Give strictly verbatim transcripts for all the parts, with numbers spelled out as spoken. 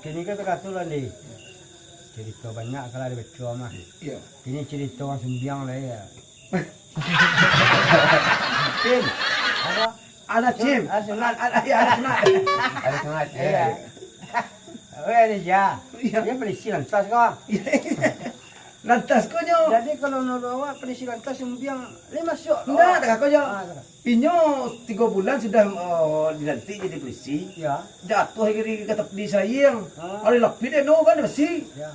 Kini kan takato lah, Ndi. Carito banyak kalau ado baco mah. Iyo. Kini carito urang sumbiang lah, yo. Cin. Apo? Ada, Cin. Ada sunat. Ada, ada, iya, ada sunat. Ada sunat, iyo. Iyo. Oh, iyo, iyo. Iyo. Iyo, polisi lantas ko. Iyo. Lantas ko nyo. Jadi, kalau menurut awak, polisi lantas sumbiang, lai masuak? Ndak, tak ko nyo. Ah, tak. Inyo tigo bulan sudah, eh, dilantik jadi polisi. Iyo. Jatuah lagi di, di, di Sayang. Ah. Ari lapih dek no kan, basi. Iyo.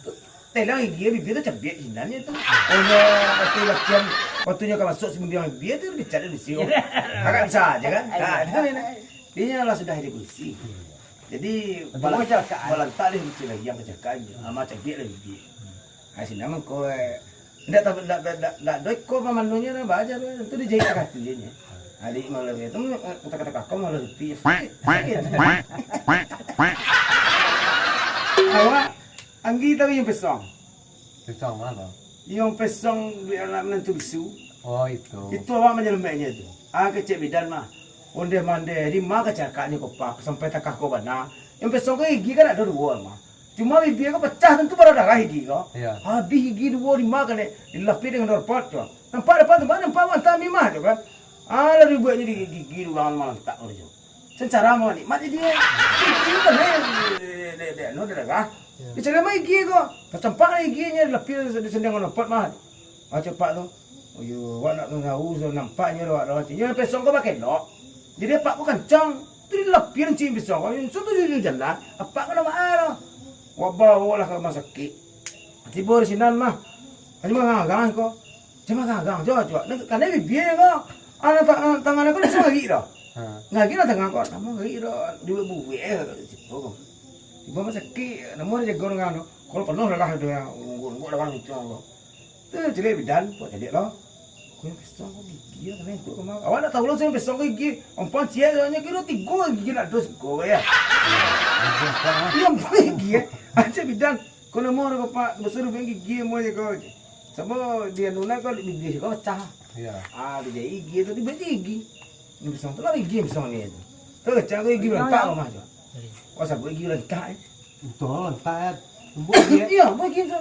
Telang gigi, bibia tu cabiak sinan nyo tu. Oh, nyo waktu latihan, waktu nyo ka masuak sumbiang bibia tu, dicari di sini. Agak bisa aja kan? Nah, itu kan. Dia lah sudah jadi polisi. Jadi, balantak deh di sini lagi yang kecelakaan. Ama cabiak lah bibia. Ah, sinan mah ko, eh, ndak tahu, ndak, ndak, ndak, ndak doiko mamanunyo dah, baja tu, tu dijahit kaki je nyo. Adik malah dia tu, eh, kata-kata kakak malah reti. Sakit, sakit. Awak, Anggi tahu yang pesong? Pesong mano? Yang pesong duit anak menantu bisu. Oh, itu. Itu awak manyelamaiknyo tu. Ah, kecek bidan mah. Ondeh mandeh, di ma kecakaknyo ko, Pak, sampai takah ko bana. Yang pesong ko gigi kan ado duo mah. Cuma bibia ko pacah, tantu badarah gigi ko. Iyo. Habih gigi duo di ma kan, dilapih dengan dorpot tu. Nampak dapat tu, nampak mantah mimah tu kan. Ah, lah dibueknyo di gigi duo malantak ko tu. Secara mau nikmat jadi. Gigi kan, eh, dek, dek, dek, dek, anu, darah. Iyo. Dicari mah gigi ko. Tacampak lah giginyo, dilapih disandang dengan dorpot mah. Ah, cepak tu. Oh, yo, awak nak tahu, so, nampaknyo lawak-lawak. Inyo pesong ko pakai lok. Jadi, apak ko kancang. Tu di lapih cing pesong ko. Inyo tu jujur jalan. Apak ko nak maaf lah. Awak bawa lah ka rumah sakit. Tibo di sinan mah. Hanyo mangagang ko. Cuma gagang jo, jo. Nan kanai bibia ko. Anak ta-, tangan ko dah sangarik dah. Ha. Ngarik lah tangan ko. Namo ngarik dah. Duit buek eh. Tibo ko. Tibo rumah sakit. Namo dah jago dengan tu. Kalau penuh dah lah tu ya. Unggu-unggu dah kan itu ko. Tu caliak bidan, buek caliak lah. Ko yang pesong ko gigi lah, kanai ikut kama. Awak ndak tahu lah, yang pesong ko gigi. Ampang ciek, soalnyo kiro tigo gigi nak dos ko ya. Iyo, ampang gigi ya. Aja bidan. Ko namo dah bapak, basuruh buek gigi mo je ko. Samo dia nuna ko, bibia ko pacah. Iyo. Ah, dijahit gigi tu, dibuek gigi. Ni pisang tu lah gigi pisang ni tu. Tu kecek aku gigi lantak mah tu. Oh, sabuik gigi lantak eh. Betul lantak eh. Lembut dia. Iyo, buek gigi tu.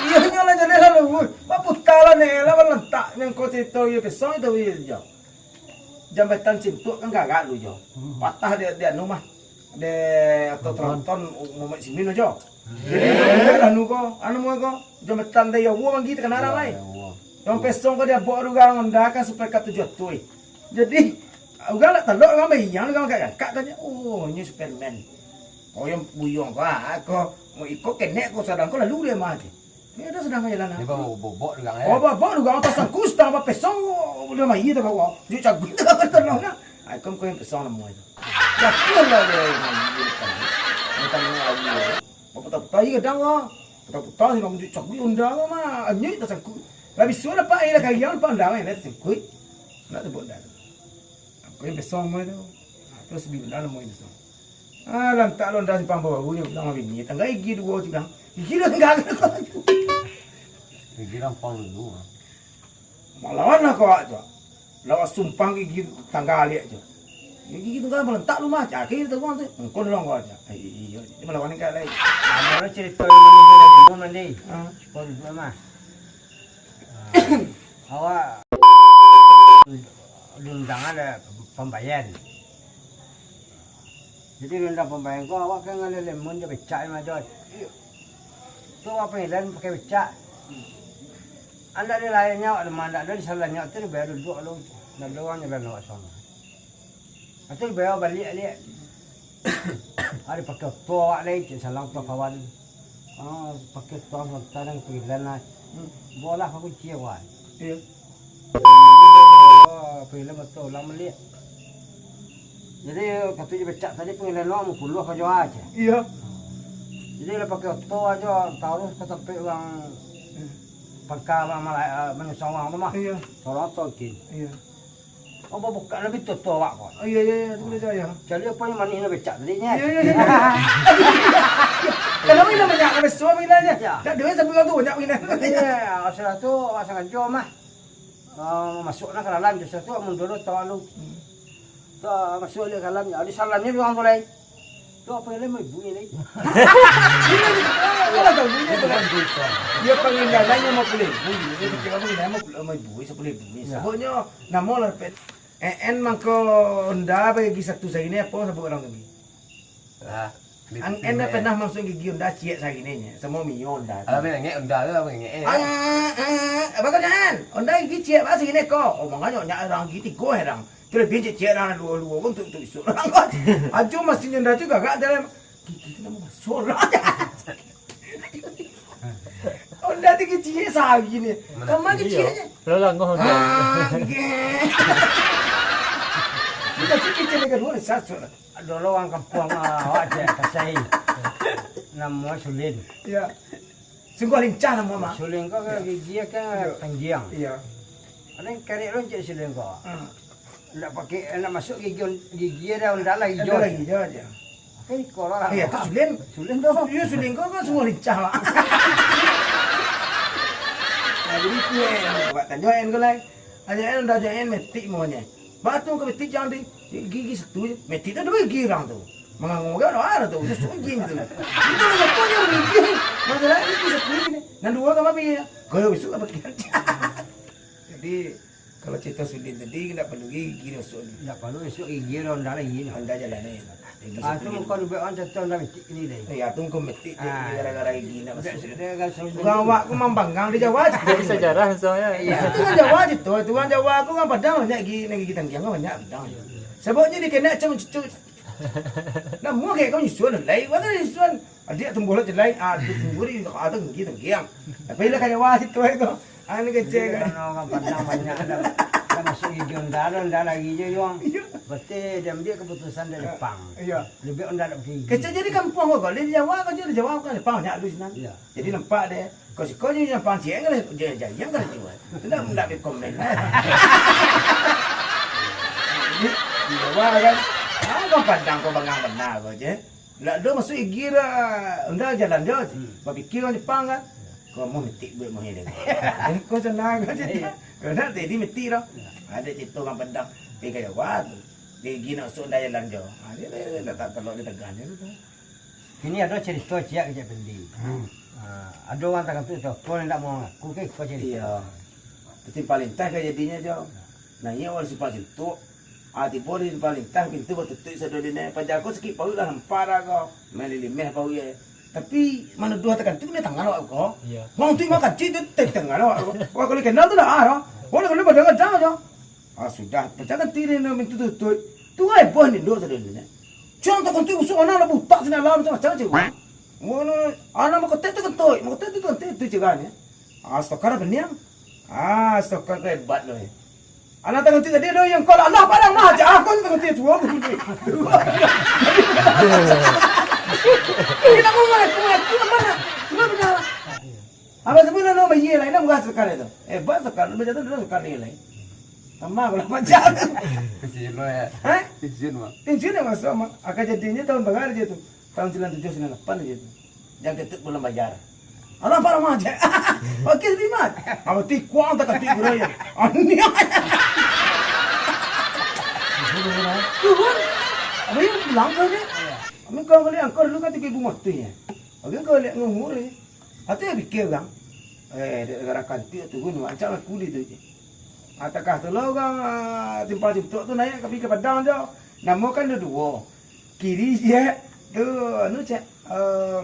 Iyo, nyo lah jadi lalu. Baputa lah ni, lah lantak. Yang kau cerita gigi pisang itu, iyo, iyo. Jambatan Sintuak kan gagak dulu, jo. Hmm. Patah dia, dia anu mah. Dek atau tronton Muhammad Simin aja. Jadi, anu ko, anu mo ko, jambatan dari Yawo lagi terkenal lah. Yang pesong ko dia bawa urang Honda kan supaya ka tujuh tu. Jadi, urang nak telok, urang bayang, urang angkat-angkat kan. Oh, ini Superman. Oh, yang buyuang ko, ah, ko, mau ikut kenek ko, sadang ko lalu dia mah. Ni ado sadang ka jalan. Dia bawa bobok urang, eh. Oh, bobok urang, atas sangku, sadang apa pesong, udah mai tu kawa. Juk caguik tu ka tolong nah. Ai, kau kau yang pesong namo itu. Yakin lah dia. Dia tanya lagi. Bapak tak tahu kadang ah. Putar-putar si bang juk caguik Honda mah. Anyuik tak sangku. Lah bisu dapat air lah kayang, dapat Honda mah, nak sangkuik. Nak sebut dah. Aku yang pesong mah tu. Ah, terus bila namo yang pesong. Ah, lantak lo Honda simpang baru nyo bilang bini, tangga gigi duo tu bilang. Gigi dah tangga. Gigi lampang dulu. Malawan lah kau tu. Lawan sumpang gigi tangga liak tu. Gigi tangga malantak lu mah. Cari tu buang tu. Engkau nolong kau aja. Iyo, iyo. Dia malawan ni kau lai. Ada cerita yang mana dia dulu nanti. Ha? Kau dulu mah. Ah, awak diundang ada pambayan. Jadi, diundang pambayan ko, awak kan ngalih lemon jo becak mah, Jos. Tu awak panggilan pakai becak. Andak di lain nyo, awak lemah, andak di salah nyo tu, dibayar duduak lu. Ndak ada urang jalan awak sono. Atu dibawa baliak, liak. Ari pakai oto awak lai, cek salang tu kawan. Ah, pakai oto sementara nan panggilan lah. Hmm. Bawalah ka kunci awak. Iyo. Oh, panggilan oto ulang baliak. Jadi, katu je becak tadi panggilan awak mupuluah ka Jawa aja. Iyo. Jadi, lah pakai oto aja, tarus ka sampai urang pangka ma-, mala-, manyusah urang tu mah. Iyo. Sorong oto kin. Iyo. Oh, babukak lah bitu tu awak ko. Oh, iyo, iyo, iyo, tu boleh sayo. Jadi apo yang manih lah becak tadi nyo? Iyo, iyo, iyo. Kalau main lah banyak, lah beso main lah nyo. Yo. Tak duit sampai tu banyak main lah. Iyo, asal tu, asal jo mah. Ah, masuk lah ka dalam, asal tu mundur tu tahu lu. Hmm. Tu, masuk lah ka dalam, jadi salamnyo urang tu lain. Tu apo nan lain, ibu lai? Iyo, pangin lain limo puluah ribu. Iyo, kiro pangin lain limo puluah ribu, sapuluah ribu. Yo. Sababnyo, namo lah, Pet? En mangko Honda bagi satu sagini apo sabab urang tu? Lah, Ang-, en pernah masuak gigi Honda ciek sagini nyo, samo Mio Honda tu. Alah, mangek Honda tu, mangek, eh. Ang, ang, apo kau jangan? Honda gigi ciek, ba sagini ko. Oh, mangkonyo nyak urang gigi tigo urang. Tu labiah ciek-ciek urang duo-duo pun tu, tu isuak urang ko. Ajo masih Honda juo gagak dalam. Gigi tu namo masuak urang. Honda tu kecil sagi ni. Mana? Kama kecil je. Lah langah Honda. Ah, geh. Dia kecil ni kan dua sasuk. Dulu urang kampuang, ah, awak je kasai. Namo Sulin. Ya. Sungguah lincah namo mah. Sulin ko gigi kan tanggiang. Iya. Ada nan karek loncek Sulin ko. Hmm. Ndak pakai, ndak masuak gigi, gigi ada Honda lah ijo. Ada lah ijo aja. Oke, kalau lah. Iya, tu Sulin. Sulin tu. Iya, Sulin ko kan sungguah lincah, Pak. Nah, jadi tu, eh, buat tanyo, eh, ko lai. Aja, eh, Honda aja, eh, metik maunya. Batu ke metik jangan di gigi satu je. Metik tu ada gigi urang tu. Mangangau gak ada tu. Dia sunyi tu. Itu lah apa yang gigi. Masalah gigi satu je ni. Nan dua kan apa ya? Kalau besok apa kerja? Jadi, kalau cerita Sulin tadi, ndak perlu gigi masuak ni. Ndak perlu masuak gigi, Honda lagi ni. Honda jalan ni. Gigi Ah, satu tu je. Kau duduak orang contoh Honda metik ni deh. Eh, ya, tu kau metik je, Ah. gara-gara gigi nak masuak. Gara-gara Sulin. Urang awak tu mambanggang di Jawa je. Jadi sejarah soalnya. Iya. Itu kan Jawa je tu. Itu kan Jawa tu kan Padang banyak gigi, gigi tanggiang kan banyak Padang. Sebabnya dia kena macam cucu. Nah, mau kayak kau nyusun, lai, mana nyusun? Adik tumbuh lah jelai, ah, tu tumbuh di, ah, tu gigi tanggiang. Tapi lah kayak wah situ itu. Ah, ni kecil kan. Jadi, karena orang Padang banyak ada, ada masuk gigi Honda, ada Honda lagi je, Yuang. Iya. Berarti dia ambil keputusan dari Ah, Jepang. Iya. Lebih Honda ada pergi gigi. Kecil jadi kampung kau, di Jawa kau je, di Jawa kau, Jepang banyak dulu sinan. Iya. Jadi nampak deh. Kau siko je yang pancing kan, je jayang kan jual. Tu dah ndak dikomen. Jadi, di Jawa kan. Ah, kau Padang kau bangang benar kau je. Ndak ado masuak gigi dah, Honda jalan jo. Hmm. Bapikir urang Jepang kan. Kau mau metik buek mah ni. Jadi kau senang kau cerita. Iya. Kau nak jadi metik dah. Iya. Ada cerita urang Padang. Pergi ka Jawa tu. Gigi nak masuak Honda jalan jo. Ha, dia, dia, dia tak telok dia tegang dia tu. Kini ado carito ciek kecek Pendi. Hmm. Ha, ado urang takantuak tu, kau indak mau ngaku ke kau carito? Iya. Simpang lintah ka jadinyo jo. Nah, iyo awak simpang suntuak. Ah, tibo di simpang lintah, pintu batutuik sado di ne. Paja ko sakik paruik lah nampak dah ko. Main lilimeh paruik ye. Tapi manuduah takantuak ni tangan awak ko. Iya. Wang tu imah kancik tu, tadi tangan awak ko. Wah, kalau kenal tu dah ah, dah. Wah, kalau pada ngadang jo. Ah, sudah, pacah kan tirin pintu tutuik. Tu ai boh nindok sadonyo. Cang takantuak busuk anak lah butak sini alam macam-macam cik. Ngono, anak makotek tu kentuik, makotek tu kentuik tu cik kan ya. Ah, stokar beniang. Ah, stokar tu hebat tu. Anak takantuak tadi ada yang kau lah, lah padang mah aja. Aku ni takantuak tua tu. Kita mau ngaku, ngaku mana? Cuma benar. Apa sebut nama iya lah, ini bukan sekali tu. Eh, buat sekali, macam tu dulu sekali lah. Sama kalau macam tu. Pensiun lo ya. Hah? Pensiun mah. Pensiun ya masuk mah. Akan jadinya tahun berapa aja tu? Tahun sembilan tujuh, sembilan lapan aja tu. Jangan ketuk belum bayar. Alah, parah mah aja. Oke, lebih mat. Apa ti kuang tak ketuk guru ya? Aneh. Turun. Apa yang pulang kau ni? Kami kau balik angkor dulu kan tiga ribu motor ya. Oke, kau lihat ngumur ni. Atu yo pikir urang, eh, dek nagara kantuak turun, rancak lah kuli tu je. Atakah tu lah urang, ah, simpang suntuak tu naiak ka pai ka Padang jo. Namo kan ado duo. Kiri je, tu, anu cek, eh,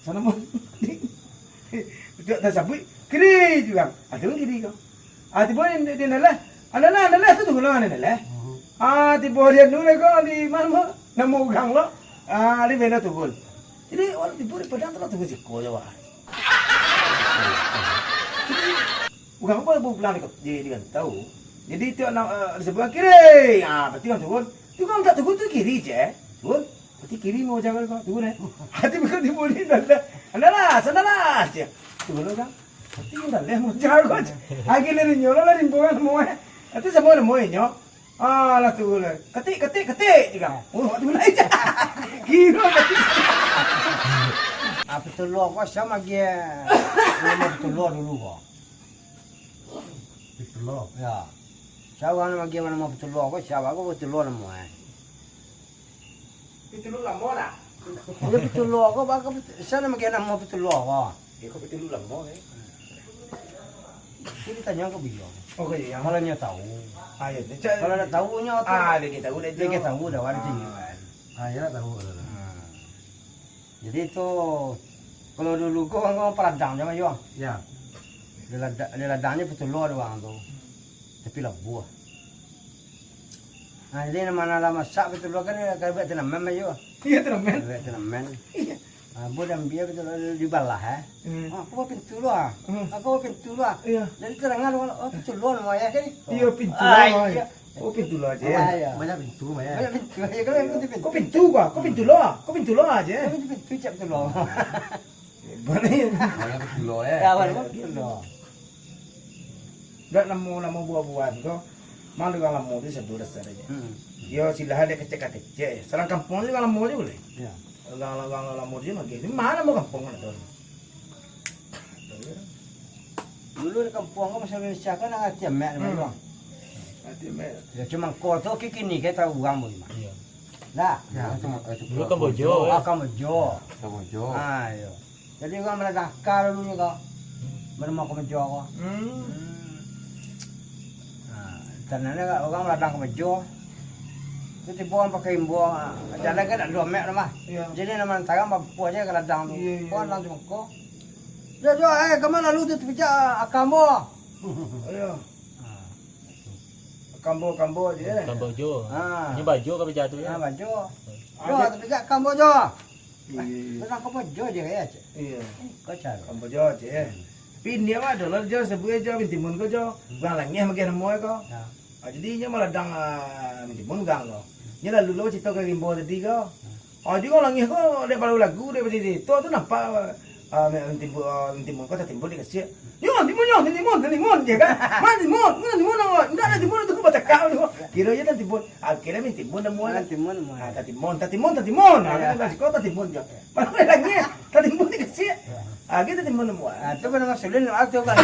sanamo. Untuak tasabuik, kiri je urang. Ah, tu kiri ko. Ah, tibo di, di, di nalah. Ah, nalah, nalah tu turun lah, nalah. Ah, tibo di anu lah ko, di mano, namo urang lo. Ah, di mano turun. Jadi, awak tibo di Padang tu lah turun siko je, wah. Jadi, urang apo lah bapulang di, di, di rantau. Jadi, tiok nak, eh, disebut kiri. Ah, berarti urang turun. Tu urang tak turun tu kiri je. Turun. Berarti kiri mau jalan kau turun, eh. Hati bukan tibo di nalah. Nalah, sanalah. Turun lah, Kang. Tapi indak leh mojar ko. Agi lari nyo lah rimbuan mo eh. Ati samo namo inyo. Ah, lah tu lah. Ketik, ketik, ketik je kan. Oh, tu lah je. Kiro ketik. Ah, Pitulo ko sama ge. Nama Pitulo dulu ko. Pitulo. Ya. Siapa nama ge nama Pitulo ko? Siapa ko Pitulo namo eh? Pituluah lamo lah. Iyo, pituluah ko, baa ko pit-, sia nan magiah namo pituluah ko? Iyo, ko pituluah lamo, eh. Itu ditanyo ka baliau. Oh, ka iyo. Kalau nyo tahu. Ah, iyo, nyo cak. Kalau ndak tahu nyo tu. Ah, ndak tahu, ndak tahu. Ndak tahu dah, wak di sini. Ah, iyo, ndak tahu dah. Hmm. Jadi tu, kalau dulu ko urang paladang se mah, yo. Yo. Di lada-, di ladangnyo pituluah urang tu. Tapi labuah. Nah, jadi nan ma nan lah masak pituluah kan, kan buek tanaman, yo. Iyo, tanaman. Buek tanaman. Iyo. Ah, buek diambiak pituluah dibalah, eh. Hmm. Ah, ko pituluah. Hmm. Ah, ko pituluah. Iyo. Jadi tadanga urang, oh, pituluah namo ayah kan? Iyo, pituluah. Ah, iyo. Oh, pintu lo aje. Ah, iyo. Banyak pintu, banyak. Banyak pintu, iyo, kalau pintu, pintu. Ko pintu ko, ko pintu lo, ko pintu lo aje. Ko pintu, pintu, cak pintu lo. Banyak. Banyak pintu lo, eh. Yo, banyak pintu lo. Dak namo-namo buah-buahan ko, malah urang lamo tu sado dasar aje. Hmm. Yo, silahan dek kecek-kecek. Salang kampuang se urang lamo se buliah. Yo. Urang, urang lamo se magiah. Di ma namo kampuang ado? Dulu di kampuang ko, masa Indonesia ko, nan Ati Amek namo Hmm. tu. Ati Amek. Yo, cuma ko tu kini-kini ka tahu urang, Bang Iman. Iyo. Dah. Yo, cuma, eh, cuma Dulu Kamboja, Kamboja. Ah, eh. Kamboja. Kamboja. Ah, iyo. Jadi urang baladang aka dulunyo ko. Banamo Kamboja ko. Hmm. Hmm. Ah, tananyo urang baladang Kamboja. Tu tibo urang pakai rimbo, ah, jalan kan dak ado amek tu mah. Iyo. Jadi nan mantaran babuah se ka ladang tu. Iyo, iyo. Ko ladang tu mangko. Jo, jo, eh, kama lalu tu tapijak aka ambo. Iyo. Ah. Kambo, kambo aje. Kamboja. Ah. Inyo bajo ka pijak tu, yo. Ah, bajo. Hmm. Jo, tapijak aka ambo jo. Iyo, iyo. Ladang Kamboja se kayaknyo, cek. Iyo. Eh, ko caro. Kamboja aje. Tapi inyo mah ado lah jo, sabuik jo, Mintimun ko jo. Urang Langeh magiah namo ko. Yo. Ah, jadi inyo maladang, ah, Mintimun urang ko. Inyo lalu lo carito ka rimbo tadi ko. Ah, jadi urang Langeh ko, dek balau lagu, dek bacito tu nampak, ah, Mintimun, ah, Mintimun ko tatimbun di kasiak. Yo, timbun, yo, timbun, timbun, je kan? Ma timbun? Ma timbun, awak. Indak ado timbun tu, bacakak tu. Kiro je tatimbun. Akhirnyo Mintimun namo. Tatimbun namo. Ah, tatimbun, tatimbun, tatimbun. Ah, Iyo. Kan siko tatimbun je. Malah Langeh, tatimbun di kasiak. Iyo. Ah, gitu tatimbun namo. Ah, tu banamo Sulin, ah, tu kan.